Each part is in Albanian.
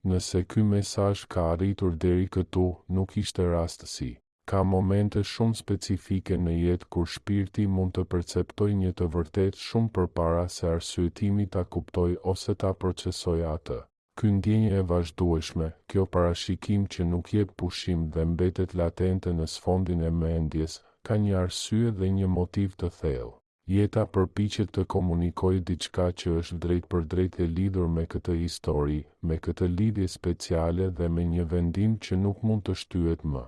Nëse ky mesazh ka arritur deri këtu, nuk ishte rastësi. Ka momente shumë specifike në jetë kur shpirti mund të perceptojë një të vërtetë shumë përpara se arsyetimi ta kuptojë ose ta procesojë atë. Ky ndjenjë e vazhdueshme, kjo parashikim që nuk jep pushim dhe mbetet latente në sfondin e mendjes, ka një arsye dhe një motiv të thellë. Jeta përpiqet të komunikojë diçka që është drejtpërdrejt e lidhur me këtë histori, me këtë lidhje speciale dhe me një vendim që nuk mund të shtyhet më.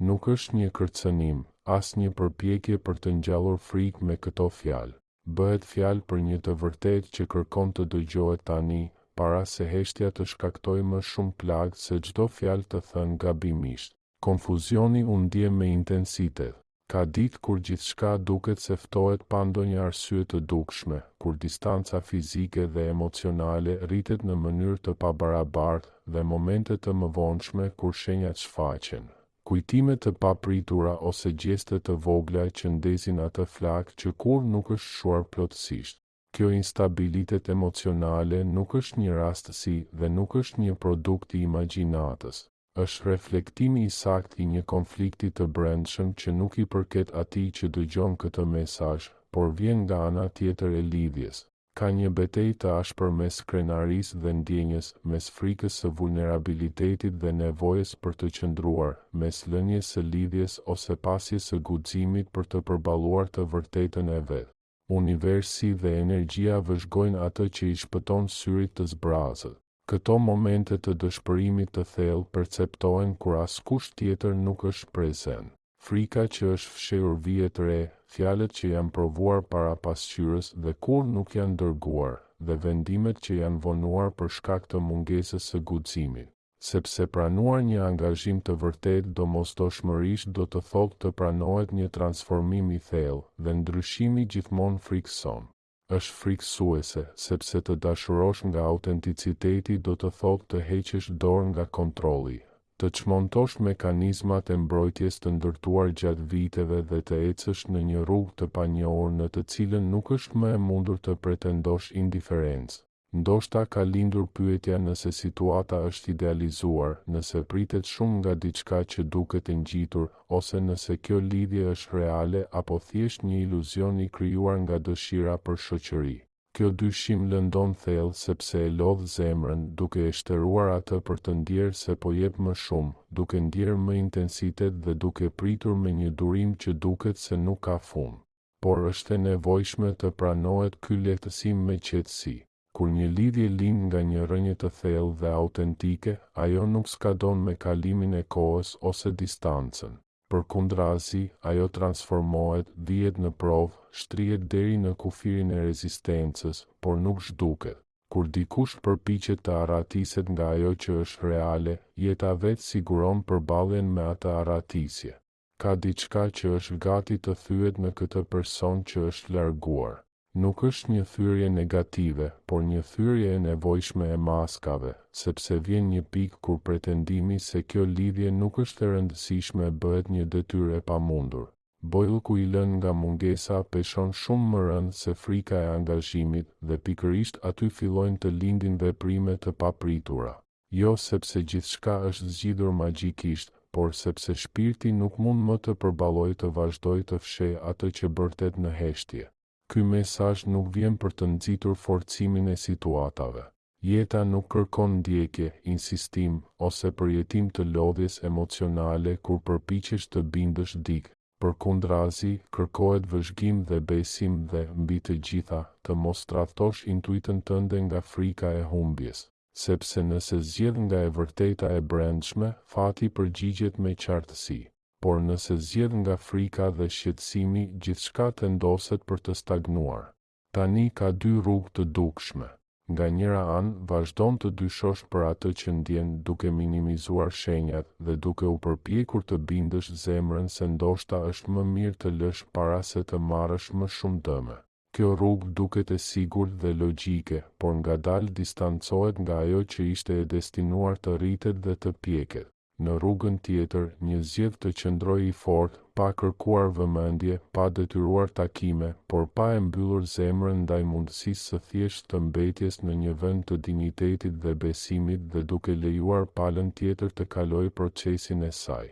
Nuk është një kërcënim, as një përpjekje për të ngjallur frikë me këto fjalë. Bëhet fjalë për një të vërtetë që kërkon të dëgjohet tani, para se heshtja të shkaktojë më shumë plagë se çdo fjalë të thënë gabimisht. Konfuzioni u ndje me intensitet. Ka ditë kur gjithçka duket se ftohet pa ndonjë arsye të dukshme, kur distanca fizike dhe emocionale rritet në mënyrë të pabarabartë dhe momente të mëvonshme kur shenjat shfaqen, kujtime të papritura ose gjeste të vogla që ndezin atë flakë që kurrë nuk është shuar plotësisht. Kjo instabilitet emocionale nuk është një rastësi dhe nuk është një produkt i imagjinatës. Është reflektimi i saktë i një konflikti të brendshëm që nuk i përket atij që dëgjon këtë mesazh, por vjen nga ana tjetër e lidhjes. Ka një betejë të ashpër mes krenarisë dhe ndjenjës, mes frikës së vulnerabilitetit dhe nevojës për të qëndruar, mes lënies së lidhjes ose pasjes së guximit për të përballuar të vërtetën e vet. Universi dhe energjia vëzhgojnë atë që i shpëton syrit të zbrazët. Këto momente të dëshpërimit të thellë perceptohen kur askush tjetër nuk është prezent. Frika që është fshehur vihet re, fjalët që janë provuar para pasqyrës dhe kurrë nuk janë dërguar, dhe vendimet që janë vonuar për shkak të mungesës së guximit. Sepse pranuar një angazhim të vërtetë domosdoshmërisht do të thotë të pranohet një transformim i thellë, dhe ndryshimi gjithmonë frikëson. Është frikësuese, sepse të dashurosh nga autenticiteti do të thotë të heqësh dorë nga kontrolli, të çmontosh mekanizmat e mbrojtjes të ndërtuar gjatë viteve dhe të ecësh në një rrugë të panjohur në të cilën nuk është më e mundur të pretendosh indiferencë. Ndoshta ka lindur pyetja nëse situata është idealizuar, nëse pritet shumë nga diçka që duket e ngjitur, ose nëse kjo lidhje është reale apo thjesht një iluzion i krijuar nga dëshira për shoqëri. Kjo dyshim lëndon thellë sepse e lodh zemrën, duke e shteruar atë për të ndjerë se po jep më shumë, duke ndjerë më intensitet dhe duke pritur me një durim që duket se nuk ka fund. Por është e nevojshme të pranohet ky lehtësim me qetësi. Kur një lidhje lind nga një rrënjë të thellë dhe autentike, ajo nuk skadon me kalimin e kohës ose distancën. Përkundrazi, ajo transformohet, vihet në provë, shtrihet deri në kufirin e rezistencës, por nuk zhduket. Kur dikush përpiqet të arratiset nga ajo që është reale, jeta vetë siguron përballjen me atë arratisje. Ka diçka që është gati të thyhet në këtë person që është larguar. Nuk është një thyerje negative, por një thyerje e nevojshme e maskave, sepse vjen një pikë kur pretendimi se kjo lidhje nuk është e rëndësishme bëhet një detyrë e pamundur. Bollëku i lënë nga mungesa peshon shumë më rëndë se frika e angazhimit dhe pikërisht aty fillojnë të lindin veprime të papritura. Jo sepse gjithçka është zgjidhur magjikisht, por sepse shpirti nuk mund më të përballojë të vazhdojë të fshehë atë që bërtet në heshtje. Ky mesazh nuk vjen për të nxitur forcimin e situatave. Jeta nuk kërkon ndjekje, insistim, ose përjetim të lodhjes emocionale kur përpiqesh të bindësh dikë. Përkundrazi, kërkohet vëzhgim dhe besim dhe, mbi të gjitha, të mos tradhtosh intuitën tënde nga frika e humbjes. Sepse nëse zgjedh nga e vërteta e brendshme, fati përgjigjet me qartësi. Por nëse zgjedh nga frika dhe shqetësimi, gjithçka tendoset për të stagnuar. Tani ka dy rrugë të dukshme. Nga njëra anë, vazhdon të dyshosh për atë që ndjen duke minimizuar shenjat dhe duke u përpjekur të bindësh zemrën se ndoshta është më mirë të lësh para se të marrësh më shumë dëme. Kjo rrugë duket e sigurt dhe logjike, por ngadalë distancohet nga ajo që ishte e destinuar të rritet dhe të pjeket. Në rrugën tjetër, një zgjedh të qëndrojë i fortë, pa kërkuar vëmendje, pa detyruar takime, por pa e mbyllur zemrën ndaj mundësisë së thjeshtë të mbetjes në një vend të dinjitetit dhe besimit dhe duke lejuar palën tjetër të kalojë procesin e saj.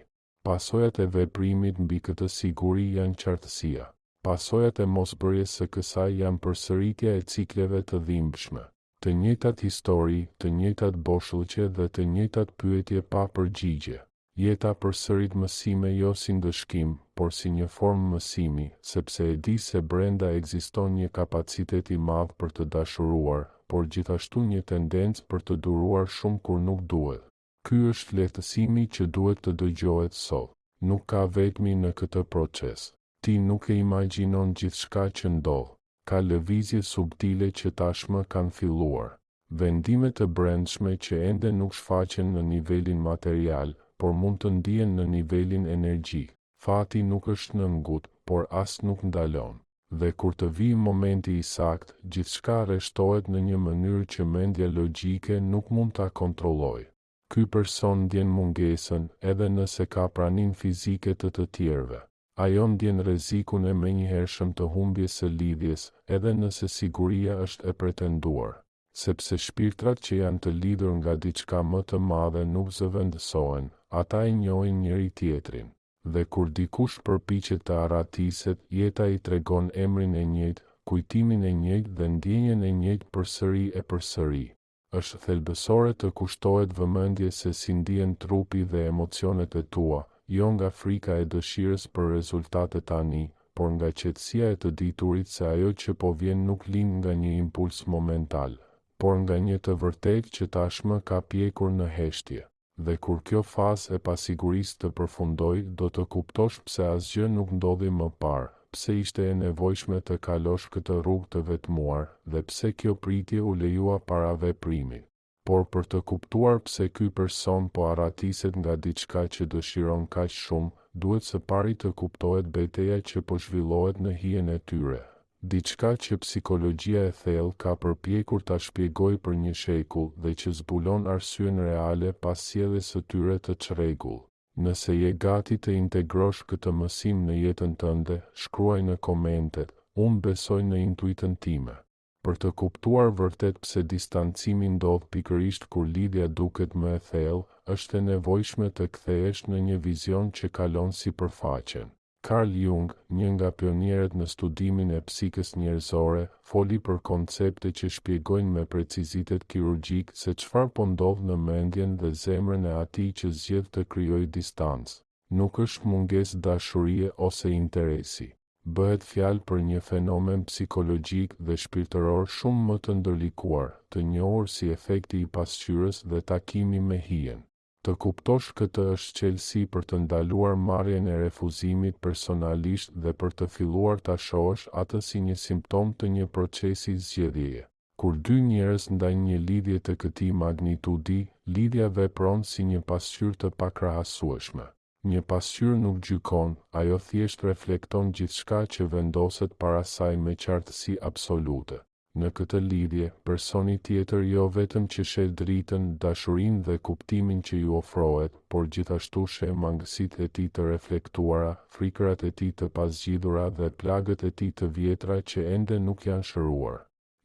Pasojat e veprimit mbi këtë siguri janë qartësia. Pasojat e mosbërjes së kësaj janë përsëritja e cikleve të dhimbshme. Të njëjtat histori, të njëjtat boshllëqe dhe të njëjtat pyetje pa përgjigje. Jeta përsërit mësime jo si ndëshkim, por si një formë mësimi, sepse e di se brenda ekziston një kapacitet i madh për të dashuruar, por gjithashtu një tendencë për të duruar shumë kur nuk duhet. Ky është lehtësimi që duhet të dëgjohet sot. Nuk ka vetmi në këtë proces. Ti nuk e imagjinon gjithçka që ndodh. Ka lëvizje subtile që tashmë kanë filluar. Vendime të brendshme që ende nuk shfaqen në nivelin material, por mund të ndihen në nivelin energjik. Fati nuk është në ngut, por as nuk ndalon. Dhe kur të vijë momenti i saktë, gjithçka rreshtohet në një mënyrë që mendja logjike nuk mund ta kontrollojë. Ky person ndjen mungesën, edhe nëse ka praninë fizike të të tjerëve. Ajo ndjen rrezikun e menjëhershëm të humbjes së lidhjes, edhe nëse siguria është e pretenduar. Sepse shpirtrat që janë të lidhur nga diçka më të madhe nuk zëvendësohen, ata e njohin njëri-tjetrin. Dhe kur dikush përpiqet të arratiset, jeta i tregon emrin e njëjtë, kujtimin e njëjtë dhe ndjenjën e njëjtë përsëri e përsëri. Është thelbësore të kushtohet vëmendje se si ndihen trupi dhe emocionet e tua, jo nga frika e dëshirës për rezultate tani, por nga qetësia e të diturit se ajo që po vjen nuk lind nga një impuls momental, por nga një të vërtetë që tashmë ka pjekur në heshtje. Dhe kur kjo fazë e pasigurisë të përfundojë, do të kuptosh pse asgjë nuk ndodhi më parë, pse ishte e nevojshme të kalosh këtë rrugë të vetmuar, dhe pse kjo pritje u lejua para veprimit. Por për të kuptuar pse ky person po arratiset nga diçka që dëshiron kaq shumë, duhet së pari të kuptohet beteja që po zhvillohet në hijen e tyre. Diçka që psikologjia e thellë ka përpjekur ta shpjegojë për një shekull dhe që zbulon arsyen reale pas sjelljes së tyre të çrregullt. Nëse je gati të integrosh këtë mësim në jetën tënde, shkruaj në komentet, Unë besoj në intuitën time. Për të kuptuar vërtet pse distancimi ndodh pikërisht kur lidhja duket më e thellë, është e nevojshme të kthehesh në një vizion që kalon sipërfaqen. Carl Jung, një nga pionierët në studimin e psikës njerëzore, foli për koncepte që shpjegojnë me precizitet kirurgjik se çfarë po ndodh në mendjen dhe zemrën e atij që zgjedh të krijojë distancë. Nuk është mungesë dashurie ose interesi. Bëhet fjalë për një fenomen psikologjik dhe shpirtëror shumë më të ndërlikuar, të njohur si efekti i pasqyrës dhe takimi me hijen. Të kuptosh këtë është çelësi për të ndaluar marrjen e refuzimit personalisht dhe për të filluar ta shohësh atë si një simptomë të një procesi zgjedhjeje. Kur dy njerëz ndajnë një lidhje të këtij magnitudi, lidhja vepron si një pasqyrë të pakrahasueshme. Një pasqyrë nuk gjykon, ajo thjesht reflekton gjithçka që vendoset para saj me qartësi absolute. Në këtë lidhje, personi tjetër jo vetëm që sheh dritën, dashurinë dhe kuptimin që ju ofrohet, por gjithashtu sheh mangësitë e tij të reflektuara, frikërat e tij të pazgjidhura dhe plagët e tij të vjetra që ende nuk janë shëruar.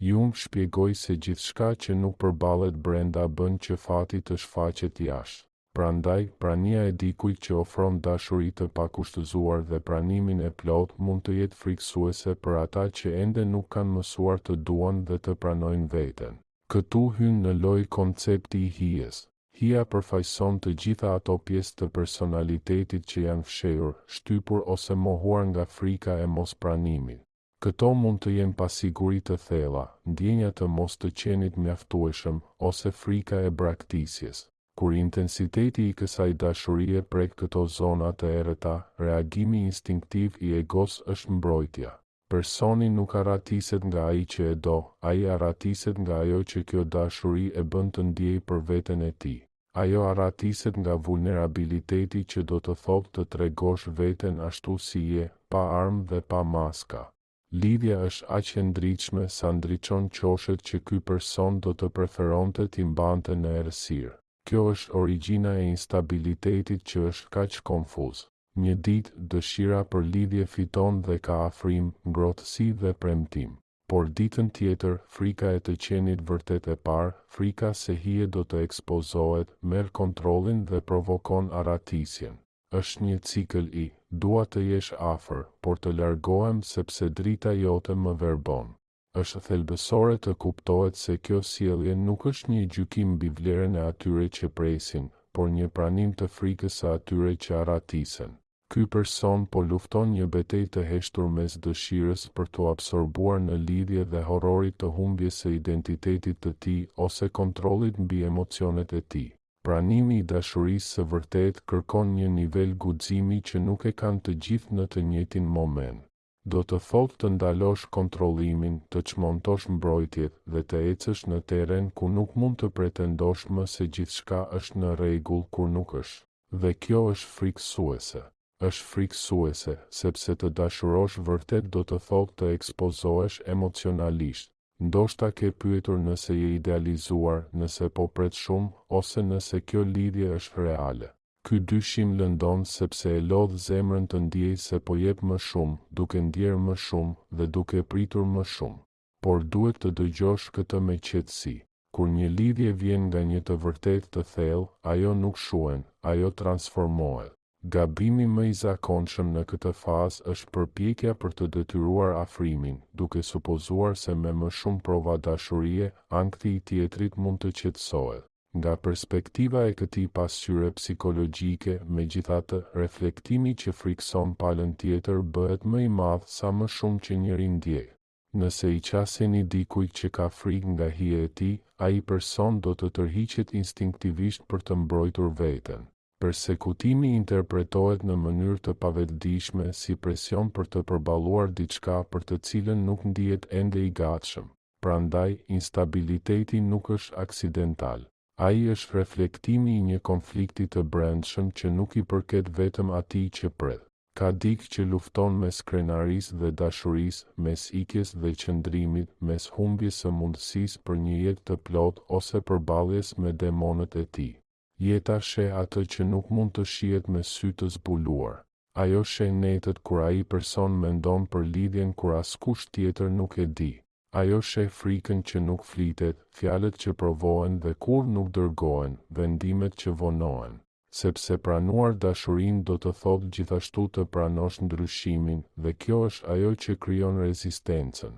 Jung shpjegoi se gjithçka që nuk përballet brenda bën që fati të shfaqet jashtë. Prandaj, prania e dikujt që ofron dashuri të pakushtëzuar dhe pranimin e plotë mund të jetë frikësuese për ata që ende nuk kanë mësuar të duan dhe të pranojnë veten. Këtu hyn në lojë koncepti i hijes. Hija përfaqëson të gjitha ato pjesë të personalitetit që janë fshehur, shtypur ose mohuar nga frika e mospranimit. Këto mund të jenë pasiguri të thella, ndjenja të mos të qenit mjaftueshëm, ose frika e braktisjes. Kur intensiteti i kësaj dashurie prek këto zona të errëta, reagimi instinktiv i egos është mbrojtja. Personi nuk arratiset nga ai që e do, ai arratiset nga ajo që kjo dashuri e bën të ndiejë për veten e tij. Ajo arratiset nga vulnerabiliteti që do të thotë të tregosh veten ashtu si je, pa armë dhe pa maska. Lidhja është aq e ndritshme sa ndriçon qoshet që ky person do të preferonte t'i mbante në errësirë. Kjo është origjina e instabilitetit që është kaq konfuz. Një ditë, dëshira për lidhje fiton dhe ka afrim, ngrohtësi dhe premtim. Por ditën tjetër, frika e të qenit vërtet e parë, frika se hije do të ekspozohet, merr kontrollin dhe provokon arratisjen. Është një cikël i, dua të jesh afër, por të largohem sepse drita jote më verbon. Është thelbësore të kuptohet se kjo sjellje nuk është një gjykim mbi vlerën e atyre që presin, por një pranim të frikës së atyre që arratisen. Ky person po lufton një betejë të heshtur mes dëshirës për t'u absorbuar në lidhje dhe horrorit të humbjes së identitetit të tij ose kontrollit mbi emocionet e tij. Pranimi i dashurisë së vërtetë kërkon një nivel guximi që nuk e kanë të gjithë në të njëjtin moment. Do të thotë të ndalosh kontrollimin, të çmontosh mbrojtjet dhe të ecësh në terren ku nuk mund të pretendosh më se gjithçka është në rregull kur nuk është. Dhe kjo është frikësuese. Është frikësuese, sepse të dashurosh vërtet do të thotë të ekspozohesh emocionalisht. Ndoshta ke pyetur nëse je idealizuar, nëse po pret shumë, ose nëse kjo lidhje është reale. Ky dyshim lëndon sepse e lodh zemrën të ndiejë se po jep më shumë, duke ndjerë më shumë, dhe duke pritur më shumë. Por duhet të dëgjosh këtë me qetësi. Kur një lidhje vjen nga një të vërtetë të thellë, ajo nuk shuhen, ajo transformohet. Gabimi më i zakonshëm në këtë fazë është përpjekja për të detyruar afrimin, duke supozuar se me më shumë prova dashurie, ankthi i tjetrit mund të qetësohet. Nga perspektiva e këtij pasqyre psikologjike, megjithatë, reflektimi që frikëson palën tjetër bëhet më i madh sa më shumë që njëri ndjek. Nëse i qaseni dikujt që ka frikë nga hije e tij, ai person do të tërhiqet instinktivisht për të mbrojtur veten. Persekutimi interpretohet në mënyrë të pavetëdijshme si presion për të përballuar diçka për të cilën nuk ndihet ende i gatshëm. Prandaj, instabiliteti nuk është aksidental. Ai është reflektimi i një konflikti të brendshëm që nuk i përket vetëm atij që pret. Ka dikë që lufton mes krenarisë dhe dashurisë, mes ikjes dhe qëndrimit, mes humbjes së mundësisë për një jetë të plotë ose përballjes me demonët e tij. Jeta sheh atë që nuk mund të shihet me sy të zbuluar. Ajo sheh netët kur ai person mendon për lidhjen kur askush tjetër nuk e di. Ajo sheh frikën që nuk flitet, fjalët që provohen dhe kurrë nuk dërgohen, vendimet që vonohen. Sepse pranuar dashurinë do të thotë gjithashtu të pranosh ndryshimin, dhe kjo është ajo që krijon rezistencën.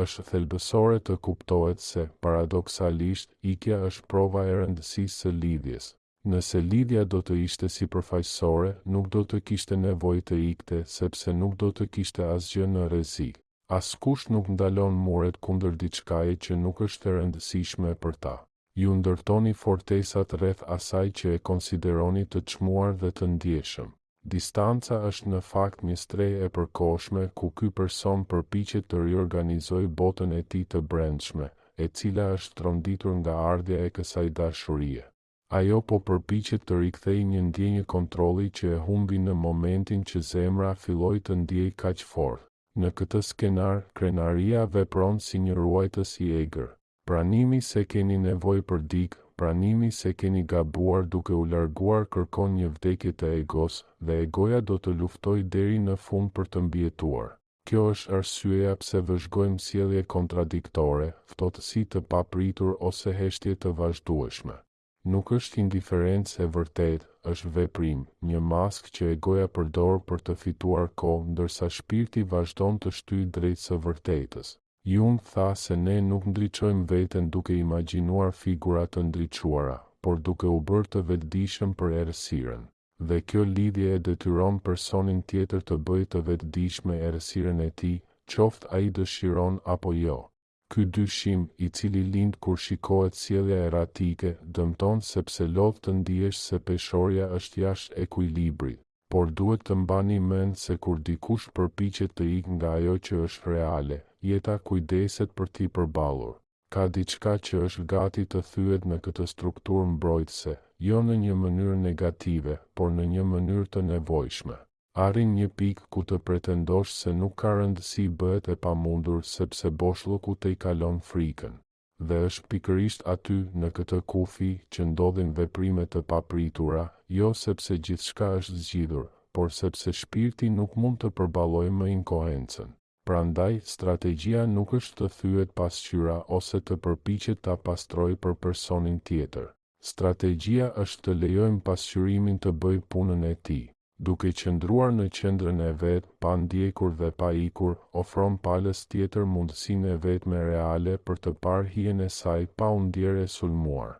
Është thelbësore të kuptohet se, paradoksalisht, ikja është prova e rëndësisë së lidhjes. Nëse lidhja do të ishte sipërfaqësore, nuk do të kishte nevojë të ikte, sepse nuk do të kishte asgjë në rrezik. Askush nuk ndalon muret kundër diçkaje që nuk është e rëndësishme për ta. Ju ndërtoni fortesat rreth asaj që e konsideroni të çmuar dhe të ndjeshëm. Distanca është në fakt një strehë e përkohshme ku ky person përpiqet të riorganizojë botën e tij të brendshme, e cila është tronditur nga ardhja e kësaj dashurie. Ajo po përpiqet të rikthejë një ndjenjë kontrolli që e humbi në momentin që zemra filloi të ndiejë kaq fort. Në këtë skenar, krenaria vepron si një ruajtës i egër. Pranimi se keni nevojë për dikë, pranimi se keni gabuar duke u larguar kërkon një vdekje të egos, dhe egoja do të luftojë deri në fund për të mbijetuar. Kjo është arsyeja pse vëzhgojmë sjellje kontradiktore, ftohtësi të papritur ose heshtje të vazhdueshme. Nuk është indiferencë e vërtetë, është veprim, një maskë që egoja përdor për të fituar kohë ndërsa shpirti vazhdon të shtyjë drejt së vërtetës. Jung tha se ne nuk ndriçojmë veten duke imagjinuar figura të ndriçuara, por duke u bërë të vetëdijshëm për errësirën. Dhe kjo lidhje e detyron personin tjetër të bëjë të vetëdijshme errësirën e tij, qoftë ai dëshiron apo jo. Ky dyshim, i cili lind kur shikohet sjellja erratike, dëmton sepse lodh të ndihesh se peshorja është jashtë ekuilibrit. Por duhet të mbani mend se kur dikush përpiqet të ikë nga ajo që është reale, jeta kujdeset për t'i përballur. Ka diçka që është gati të thyhet në këtë strukturë mbrojtëse, jo në një mënyrë negative, por në një mënyrë të nevojshme. Arrin një pikë ku të pretendosh se nuk ka rëndësi bëhet e pamundur sepse boshllëku tejkalon frikën. Dhe është pikërisht aty, në këtë kufi, që ndodhin veprime të papritura, jo sepse gjithçka është zgjidhur, por sepse shpirti nuk mund të përballojë më inkoherencën. Prandaj, strategjia nuk është të thyhet pasqyra ose të përpiqet ta pastrojë për personin tjetër. Strategjia është të lejojmë pasqyrimin të bëjë punën e tij. Duke qëndruar në qendrën e vet, pa ndjekur dhe pa ikur, ofron palës tjetër mundësinë e vetme reale për të parë hijen e saj pa u ndjerë e sulmuar.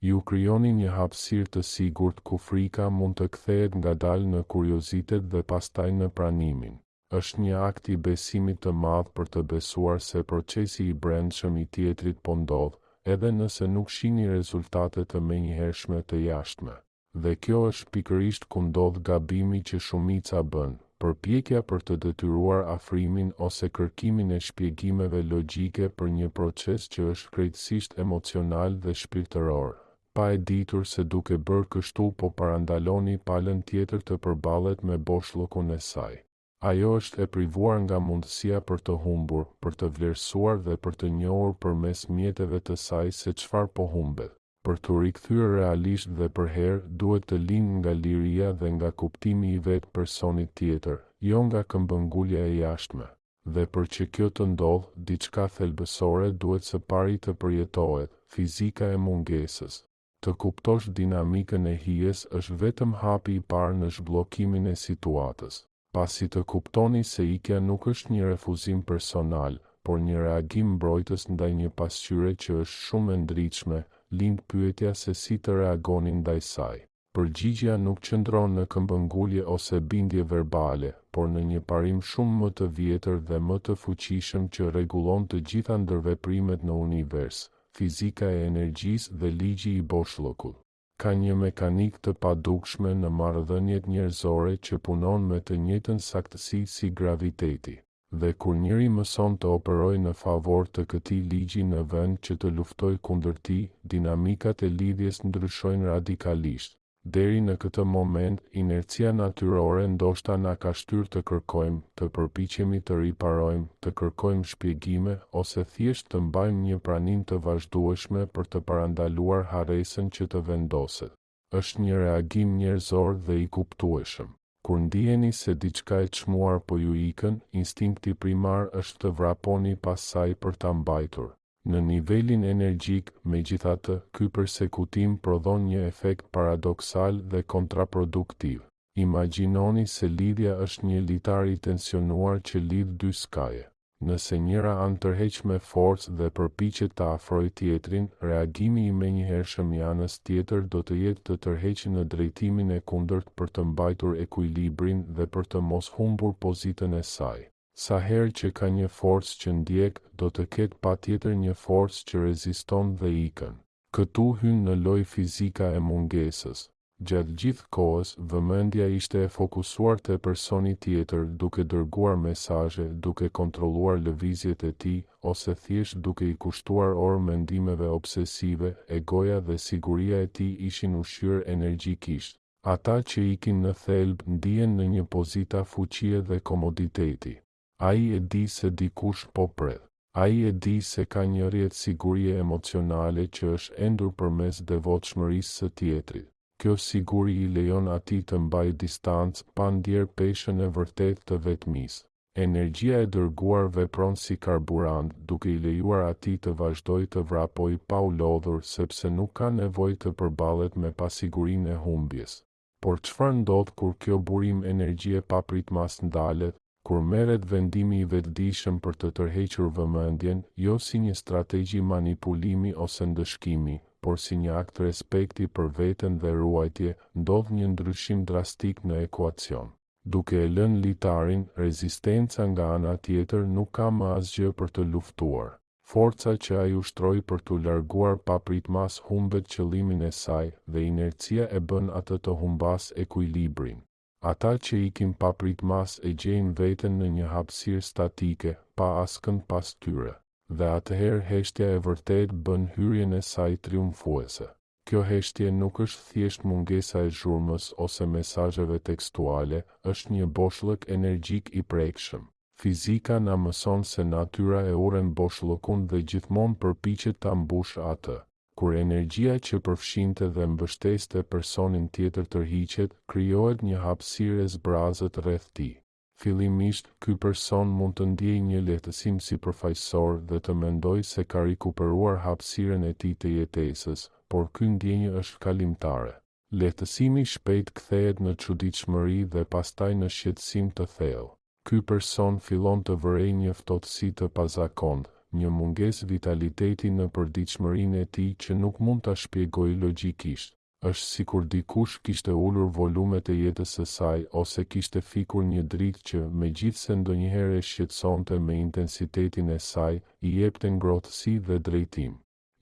Ju krijoni një hapësirë të sigurt ku frika mund të kthehet ngadalë në kuriozitet dhe pastaj në pranimin. Është një akt i besimit të madh për të besuar se procesi i brendshëm i tjetrit po ndodh, edhe nëse nuk shihni rezultate të menjëhershme të jashtme. Dhe kjo është pikërisht ku ndodh gabimi që shumica bën, përpjekja për të detyruar afrimin ose kërkimin e shpjegimeve logjike për një proces që është krejtësisht emocional dhe shpirtëror, pa e ditur se duke bërë kështu po parandaloni palën tjetër të përballet me boshllëkun e saj. Ajo është e privuar nga mundësia për të humbur, për të vlerësuar dhe për të njohur përmes mjeteve të saj se çfarë po humbet. Për t'u rikthyer realisht dhe përherë, duhet të lindë nga liria dhe nga kuptimi i vetë personit tjetër, jo nga këmbëngulja e jashtme. Dhe për që kjo të ndodhë, diçka thelbësore duhet së pari të përjetohet, fizika e mungesës. Të kuptosh dinamikën e hijes është vetëm hapi i parë në zhbllokimin e situatës. Pasi të kuptoni se ikja nuk është një refuzim personal, por një reagim mbrojtës ndaj një pasqyre që është shumë e ndritshme, lind pyetja se si të reagoni ndaj saj. Përgjigjja nuk qëndron në këmbëngulje ose bindje verbale, por në një parim shumë më të vjetër dhe më të fuqishëm që rregullon të gjitha ndërveprimet në univers, fizika e energjisë dhe ligji i boshllëkut. Ka një mekanikë të padukshme në marrëdhëniet njerëzore që punon me të njëjtën saktësi si graviteti. Dhe kur njëri mëson të operojë në favor të këtij ligji në vend që të luftojë kundër tij, dinamikat e lidhjes ndryshojnë radikalisht. Deri në këtë moment, inercia natyrore ndoshta na ka shtyrë të kërkojmë, të përpiqemi të riparojmë, të kërkojmë shpjegime, ose thjesht të mbajmë një praninë të vazhdueshme për të parandaluar harresën që të vendoset. Është një reagim njerëzor dhe i kuptueshëm. Kur ndiheni se diçka e çmuar po ju ikën, instinkti primar është të vraponi pas saj për ta mbajtur. Në nivelin energjik, megjithatë, ky persekutim prodhon një efekt paradoksal dhe kontraproduktiv. Imagjinoni se lidhja është një litar i tensionuar që lidh dy skaje. Nëse njëra anë tërheq me forcë dhe përpiqet ta afrojë tjetrin, reagimi i menjëhershëm i anës tjetër do të jetë të tërheqë në drejtimin e kundërt për të mbajtur ekuilibrin dhe për të mos humbur pozitën e saj. Sa herë që ka një forcë që ndjek, do të ketë patjetër një forcë që reziston dhe ikën. Këtu hyn në lojë fizika e mungesës. Gjatë gjithë kohës, vëmendja ishte e fokusuar te personi tjetër, duke dërguar mesazhe, duke kontrolluar lëvizjet e tij, ose thjesht duke i kushtuar orë mendimeve obsesive, egoja dhe siguria e tij ishin ushqyer energjikisht. Ata që ikin në thelb ndihen në një pozita fuqie dhe komoditeti. Ai e di se dikush po pret. Ai e di se ka një rrjet sigurie emocionale që është endur përmes devotshmërisë së tjetrit. Kjo siguri i lejon atij të mbajë distancë pa ndjerë peshën e vërtetë të vetmisë. Energjia e dërguar vepron si karburant, duke i lejuar atij të vazhdojë të vrapojë pa u lodhur sepse nuk ka nevojë të përballet me pasigurinë e humbjes. Por çfarë ndodh kur kjo burim energjie papritmas ndalet? Kur merret vendimi i vetëdijshëm për të tërhequr vëmendjen, jo si një strategji manipulimi ose ndëshkimi, por si një akt respekti për veten dhe ruajtje, ndodh një ndryshim drastik në ekuacion. Duke e lënë litarin, rezistenca nga ana tjetër nuk ka më asgjë për të luftuar. Forca që ai ushtroi për t'u larguar papritmas humbet qëllimin e saj dhe inercia e bën atë të humbasë ekuilibrin. Ata që ikin papritmas e gjejnë veten në një hapësirë statike, pa askënd pas tyre. Dhe atëherë heshtja e vërtetë bën hyrjen e saj triumfuese. Kjo heshtje nuk është thjesht mungesa e zhurmës ose mesazheve tekstuale, është një boshllëk energjik i prekshëm. Fizika na mëson se natyra e urren boshllëkun dhe gjithmonë përpiqet ta mbushë atë. Kur energjia që përfshinte dhe mbështeste personin tjetër tërhiqet, krijohet një hapësirë e zbrazët rreth tij. Fillimisht, ky person mund të ndiejë një lehtësim sipërfaqësor dhe të mendojë se ka rikuperuar hapësirën e tij të jetesës, por ky ndjenjë është kalimtare. Lehtësimi shpejt kthehet në çuditshmëri dhe pastaj në shqetësim të thellë. Ky person fillon të vërejë një ftohtësi të pazakontë, një mungesë vitaliteti në përditshmërinë e tij që nuk mund ta shpjegojë logjikisht. Është sikur dikush kishte ulur volumet e jetës së saj ose kishte fikur një dritë që, megjithëse ndonjëherë e shqetësonte me intensitetin e saj, i jepte ngrohtësi dhe drejtim.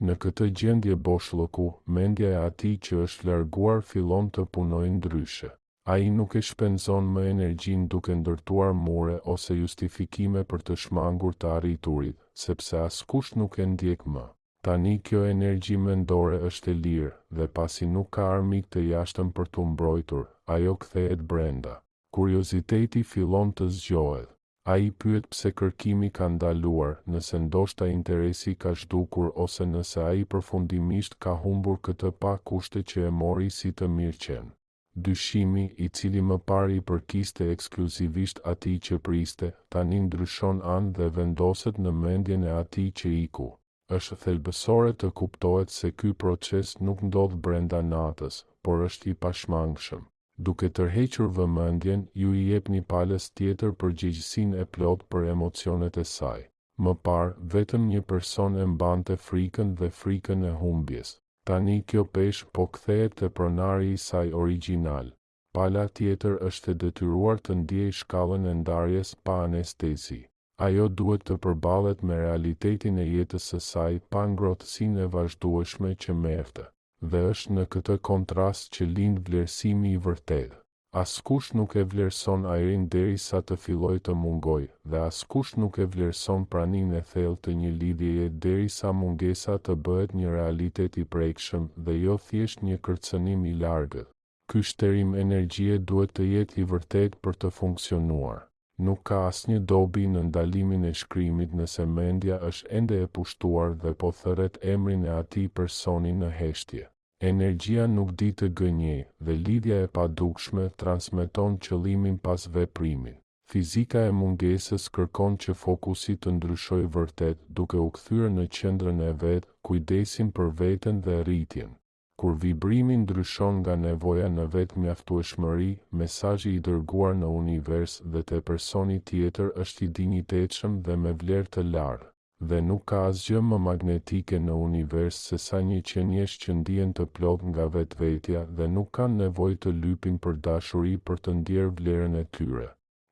Në këtë gjendje boshllëku, mendja e atij që është larguar fillon të punojë ndryshe. Ai nuk e shpenzon më energjinë duke ndërtuar mure ose justifikime për të shmangur të arriturit, sepse askush nuk e ndjek më. Tani kjo energji mendore është e lirë, dhe pasi nuk ka armik të jashtëm për t'u mbrojtur, ajo kthehet brenda. Kurioziteti fillon të zgjohet. Ai pyet pse kërkimi ka ndaluar, nëse ndoshta interesi ka zhdukur ose nëse ai përfundimisht ka humbur këtë pa kushte që e mori si të mirëqenë. Dyshimi, i cili më parë i përkiste ekskluzivisht atij që priste, tani ndryshon anë dhe vendoset në mendjen e atij që iku. Është thelbësore të kuptohet se ky proces nuk ndodh brenda natës, por është i pashmangshëm. Duke tërhequr vëmendjen, ju i jepni palës tjetër përgjegjësinë e plotë për emocionet e saj. Më parë, vetëm një person e mbante frikën dhe frikën e humbjes. Tani kjo peshë po kthehet te pronari i saj origjinal. Pala tjetër është e detyruar të ndiejë shkallën e ndarjes pa anestezi. Ajo duhet të përballet me realitetin e jetës së saj pa ngrohtësinë e vazhdueshme që merrte. Dhe është në këtë kontrast që lind vlerësimi i vërtetë. Askush nuk e vlerëson ajrin deri sa të fillojë të mungojë, dhe askush nuk e vlerëson praninë e thellë të një lidhjeje deri sa mungesa të bëhet një realitet i prekshëm dhe jo thjesht një kërcënim i largët. Ky shterim energjie duhet të jetë i vërtetë për të funksionuar. Nuk ka asnjë dobi në ndalimin e shkrimit nëse mendja është ende e pushtuar dhe po thërret emrin e atij personi në heshtje. Energjia nuk di të gënjejë, dhe lidhja e padukshme transmeton qëllimin pas veprimit. Fizika e mungesës kërkon që fokusi të ndryshojë vërtet, duke u kthyer në qendrën e vet, kujdesin për veten dhe rritjen. Kur vibrimi ndryshon nga nevoja në vetëmjaftueshmëri, mesazhi i dërguar në univers dhe te personi tjetër është i dinjitetshëm dhe me vlerë të lartë. Dhe nuk ka asgjë më magnetike në univers sesa një qeniesh që ndihen të plotë nga vetvetja dhe nuk kanë nevojë të lypin për dashuri për të ndjerë vlerën e tyre.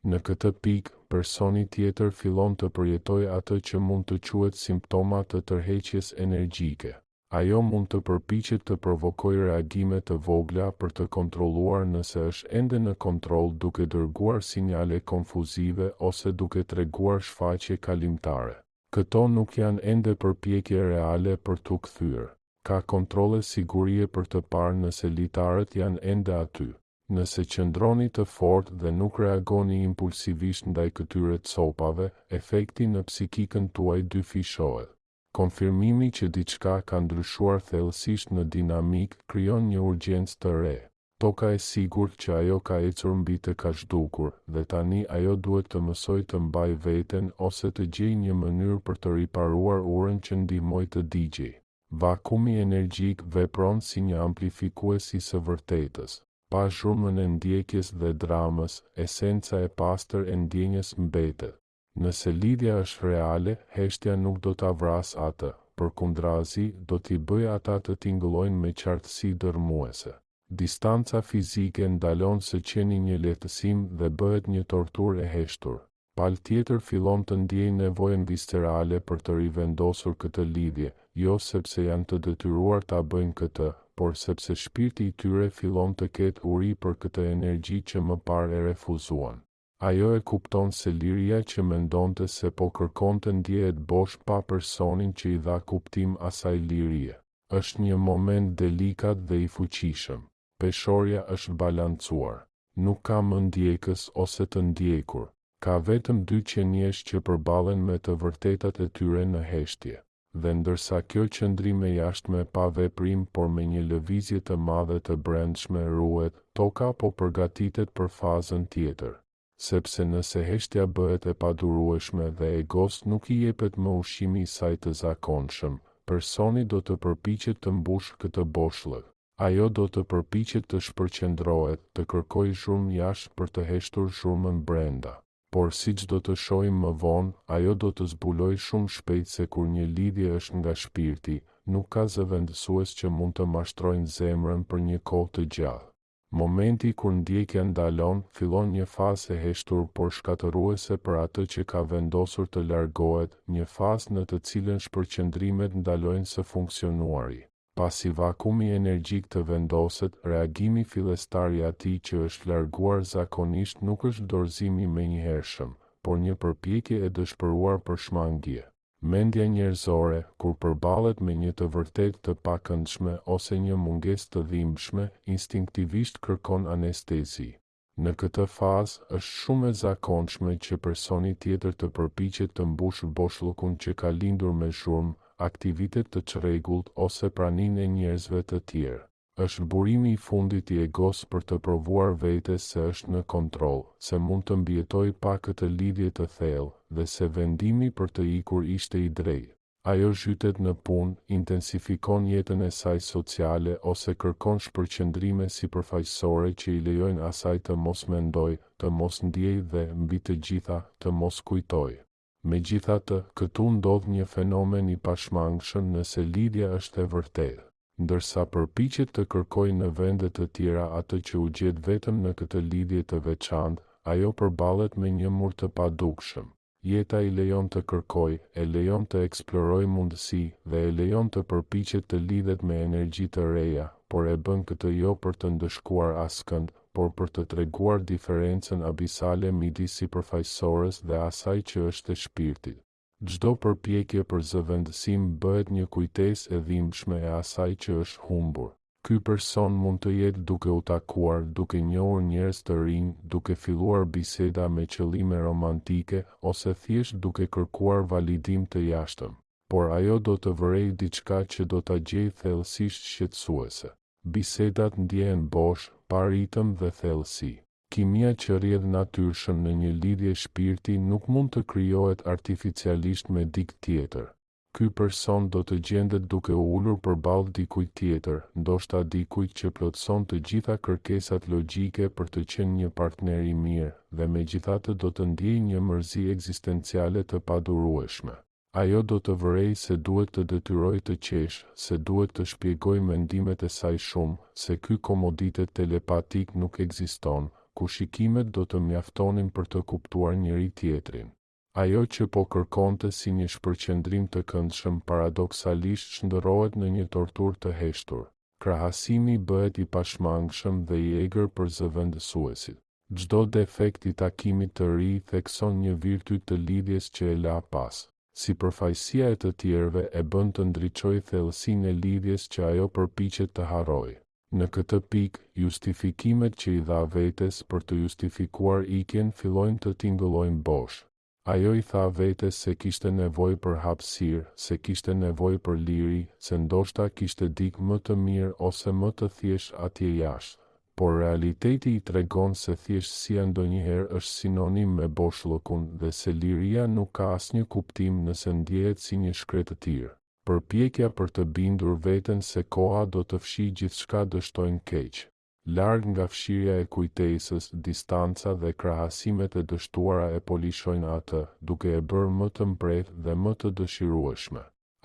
Në këtë pikë, personi tjetër fillon të përjetojë atë që mund të quhet simptoma të tërheqjes energjike. Ajo mund të përpiqet të provokojë reagime të vogla për të kontrolluar nëse është ende në kontroll duke dërguar sinjale konfuzive ose duke treguar shfaqje kalimtare. Këto nuk janë ende përpjekje reale për t'u kthyer. Ka kontrolle sigurie për të parë nëse litarët janë ende aty. Nëse qëndroni të fortë dhe nuk reagoni impulsivisht ndaj këtyre copave, efekti në psikikën tuaj dyfishohet. Konfirmimi që diçka ka ndryshuar thellësisht në dinamikë krijon një urgjencë të re. Toka e sigurt që ajo ka ecur mbi të ka zhdukur, dhe tani ajo duhet të mësojë të mbajë veten ose të gjejë një mënyrë për të riparuar urën që ndihmoi të digjej. Vakumi energjik vepron si një amplifikues i së vërtetës. Pa zhurmën e ndjekjes dhe dramës, esenca e pastër e ndjenjës mbetet. Nëse lidhja është reale, heshtja nuk do ta vrasë atë, përkundrazi, do t'i bëjë ata të tingëllojnë me qartësi dërrmuese. Distanca fizike ndalon së qeni një lehtësim dhe bëhet një torturë e heshtur. Pala tjetër fillon të ndiejë nevojën viscerale për të rivendosur këtë lidhje, jo sepse janë të detyruar ta bëjnë këtë, por sepse shpirti i tyre fillon të ketë uri për këtë energji që më parë e refuzuan. Ajo e kupton se liria që mendonte se po kërkonte ndjehet bosh pa personin që i dha kuptim asaj lirie. Është një moment delikat dhe i fuqishëm. Peshorja është balancuar. Nuk ka më ndjekës ose të ndjekur. Ka vetëm dy qeniesh që përballen me të vërtetat e tyre në heshtje. Dhe ndërsa kjo qëndrim e jashtme pa veprim por me një lëvizje të madhe të brendshme ruhet, toka po përgatitet për fazën tjetër. Sepse nëse heshtja bëhet e padurueshme dhe egos nuk i jepet më ushqimi i saj të zakonshëm, personi do të përpiqet të mbushë këtë boshllëk. Ajo do të përpiqet të shpërqendrohet, të kërkojë zhurmë jashtë për të heshtur zhurmën brenda. Por siç do të shohim më vonë, ajo do të zbulojë shumë shpejt se kur një lidhje është nga shpirti, nuk ka zëvendësues që mund të mashtrojnë zemrën për një kohë të gjatë. Momenti kur ndjekja ndalon, fillon një fazë e heshtur por shkatërruese për atë që ka vendosur të largohet, një fazë në të cilën shpërqendrimet ndalojnë së funksionuari. Pasi vakumi energjik të vendoset, reagimi fillestar i atij që është larguar zakonisht nuk është dorëzim i menjëhershëm, por një përpjekje e dëshpëruar për shmangie. Mendja njerëzore, kur përballet me një të vërtetë të pakëndshme ose një mungesë të dhimbshme, instinktivisht kërkon anestezi. Në këtë fazë, është shumë e zakonshme që personi tjetër të përpiqet të mbushë boshllëkun që ka lindur me zhurmë, aktivitet të çrregullt ose praninë e njerëzve të tjerë. Është burimi i fundit i egos për të provuar vetes se është në kontroll, se mund të mbijetojë pa këtë lidhje të thellë, dhe se vendimi për të ikur ishte i drejtë. Ajo zhytet në punë, intensifikon jetën e saj sociale ose kërkon shpërqendrime sipërfaqësore që i lejojnë asaj të mos mendojë, të mos ndiejë dhe, mbi të gjitha, të mos kujtojë. Megjithatë, këtu ndodh një fenomen i pashmangshëm nëse lidhja është e vërtetë. Ndërsa përpiqet të kërkojë në vende të tjera atë që u gjet vetëm në këtë lidhje të veçantë, ajo përballet me një mur të padukshëm. Jeta i lejon të kërkojë, e lejon të eksplorojë mundësi dhe e lejon të përpiqet të lidhet me energji të reja, por e bën këtë jo për të ndëshkuar askënd, por për të treguar diferencën abisale midis sipërfaqësores dhe asaj që është e shpirtit. Çdo përpjekje për zëvendësim bëhet një kujtesë e dhimbshme e asaj që është humbur. Ky person mund të jetë duke u takuar, duke njohur njerëz të rinj, duke filluar biseda me qëllime romantike, ose thjesht duke kërkuar validim të jashtëm. Por ajo do të vërejë diçka që do ta gjejë thellësisht shqetësuese. Bisedat ndjehen bosh, pa ritëm dhe thellësi. Kimia që rrjedh natyrshëm në një lidhje shpirti nuk mund të krijohet artificialisht me dikë tjetër. Ky person do të gjendet duke u ulur përballë dikujt tjetër, ndoshta dikujt që plotëson të gjitha kërkesat logjike për të qenë një partner i mirë, dhe megjithatë do të ndjejë një mërzi ekzistenciale të padurueshme. Ajo do të vërejë se duhet të detyrojë të qeshë, se duhet të shpjegojë mendimet e saj shumë, se ky komoditet telepatik nuk ekziston, ku shikimet do të mjaftonin për të kuptuar njëri-tjetrin. Ajo që po kërkonte si një shpërqendrim të këndshëm paradoksalisht shndërrohet në një torturë të heshtur. Krahasimi bëhet i pashmangshëm dhe i egër për zëvendësuesit. Çdo defekt i takimit të ri thekson një virtyt të lidhjes që e la pas. Sipërfaqësia e të tjerëve e bën të ndriçojë thellësinë e lidhjes që ajo përpiqet të harrojë. Në këtë pikë, justifikimet që i dha vetes për të justifikuar ikjen fillojnë të tingëllojnë bosh. Ajo i tha vetes se kishte nevojë për hapësirë, se kishte nevojë për liri, se ndoshta kishte dikë më të mirë ose më të thjeshtë atje jashtë. Por realiteti i tregon se thjeshtësia ndonjëherë është sinonim me boshllëkun dhe se liria nuk ka asnjë kuptim nëse ndjehet si një shkretëtirë. Përpjekja për të bindur veten se koha do të fshijë gjithçka dështojnë keq. Larg nga fshirja e kujtesës, distanca dhe krahasimet e dështuara e polishojnë atë, duke e bërë më të mprehtë dhe më të dëshirueshme.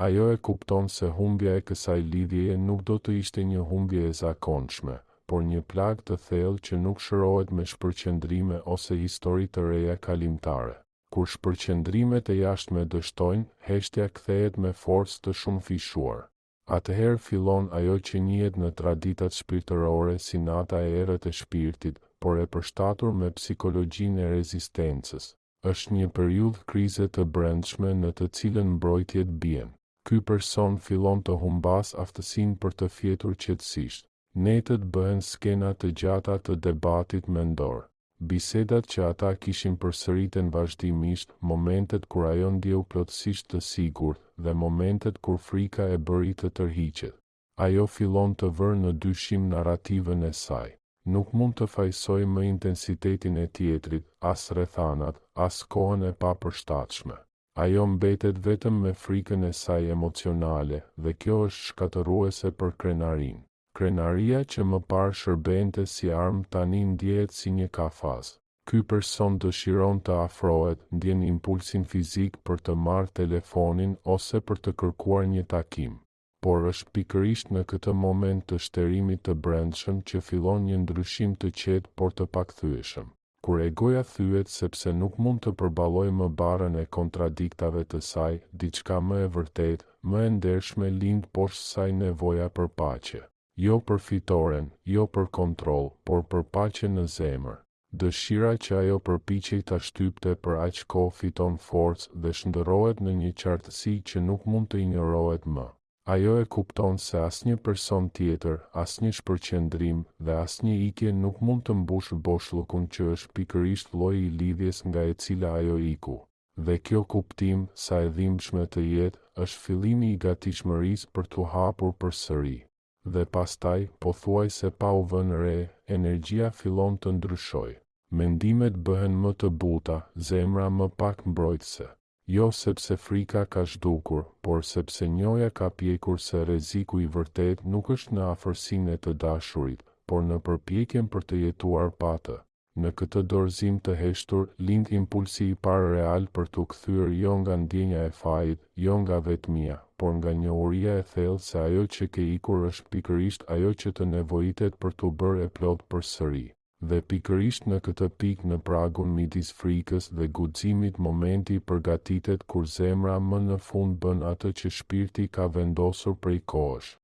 Ajo e kupton se humbja e kësaj lidhjeje nuk do të ishte një humbje e zakonshme, por një plagë të thellë që nuk shërohet me shpërqendrime ose histori të reja kalimtare. Kur shpërqendrimet e jashtme dështojnë, heshtja kthehet me forcë të shumëfishuar. Atëherë fillon ajo që njihet në traditat shpirtërore si nata e errët e shpirtit, por e përshtatur me psikologjinë e rezistencës. Është një periudhë krize të brendshme në të cilën mbrojtjet bien. Ky person fillon të humbasë aftësinë për të fjetur qetësisht. Netët bëhen skena të gjata të debatit mendor. Bisedat që ata kishin përsëriten vazhdimisht, momentet kur ajo ndjeu plotësisht të sigurt, dhe momentet kur frika e bëri të tërhiqet. Ajo fillon të vërë në dyshim narrativën e saj. Nuk mund të fajësojë më intensitetin e tjetrit, as rrethanat, as kohën e papërshtatshme. Ajo mbetet vetëm me frikën e saj emocionale, dhe kjo është shkatërruese për krenarinë. Krenaria që më parë shërbente si armë tani ndjehet si një kafaz. Ky person dëshiron të afrohet, ndjen impulsin fizik për të marrë telefonin ose për të kërkuar një takim. Por është pikërisht në këtë moment të shterimit të brendshëm që fillon një ndryshim të qetë por të pakthyeshëm. Kur egoja thyhet sepse nuk mund të përballojë më barrën e kontradiktave të saj, diçka më e vërtetë, më e ndershme lind poshtë saj nevoja për paqe. Jo për fitoren, jo për kontroll, por për paqe në zemër. Dëshira që ajo përpiqej ta shtypte për aq kohë fiton forcë dhe shndërrohet në një qartësi që nuk mund të injorohet më. Ajo e kupton se asnjë person tjetër, asnjë shpërqendrim, dhe asnjë ikje nuk mund të mbushë boshllëkun që është pikërisht lloji i lidhjes nga e cila ajo iku. Dhe kjo kuptim, sa e dhimbshme të jetë, është fillimi i gatishmërisë për t'u hapur përsëri. Dhe pastaj, pothuajse pa u vënë re, energjia fillon të ndryshojë. Mendimet bëhen më të buta, zemra më pak mbrojtëse. Jo sepse frika ka zhdukur, por sepse njohja ka pjekur se rreziku i vërtetë nuk është në afërsinë e të dashurit, por në përpjekjen për të jetuar pa të. Në këtë dorëzim të heshtur, lind impulsi i parë real për t'u kthyer jo nga ndjenja e fajit, jo nga vetmia, por nga njohuria e thellë se ajo që ke ikur është pikërisht ajo që të nevojitet për t'u bërë e plotë përsëri. Dhe pikërisht në këtë pikë në pragun midis frikës dhe guximit momenti përgatitet kur zemra më në fund bën atë që shpirti ka vendosur prej kohësh.